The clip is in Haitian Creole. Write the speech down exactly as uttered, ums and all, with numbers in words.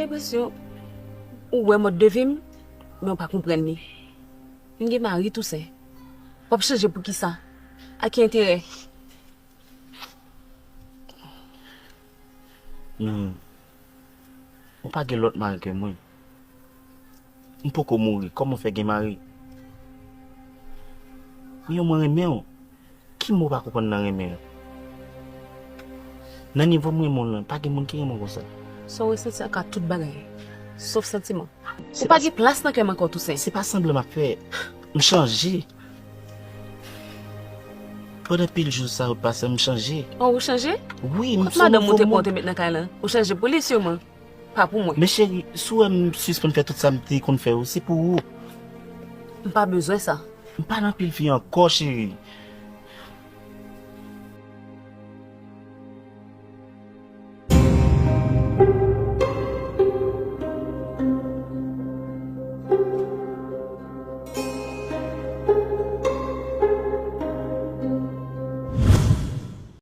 Enpresyon ou wè mòd de vi m, men w pa konprann li. M gen mari, Toussaint. W ap chanje pou kisa? A ki enterè? Hmm. Ou pa gen lòt mari ke mwen. M poko mouri, kòman w fè gen mari? Miyò, mwen renmen w. Ki moun w pa konprann nan renmen an? Nan nivo m renmen w lan, pa gen moun ki renmen w konsa. Sa w resanti a ka tout bagay, sof santiman. Ou pa gen plas nan kè m ankò, Toussaint. Se pa sanblan m ap fè. M chanje. Pandan pil jou sa yo pase, m chanje. Oh, ou chanje? Wi, m Kot se yon madanm ou nouvo te pran, ou moun. Te met nan kay lan? Ou chanje pou li, siman. Pa pou mwen. Men cheri, si w wè m sispann fè tout sa m te konn fè yo, se pou ou. M pa bezwen sa. M pa nan pil fi ankò, cheri.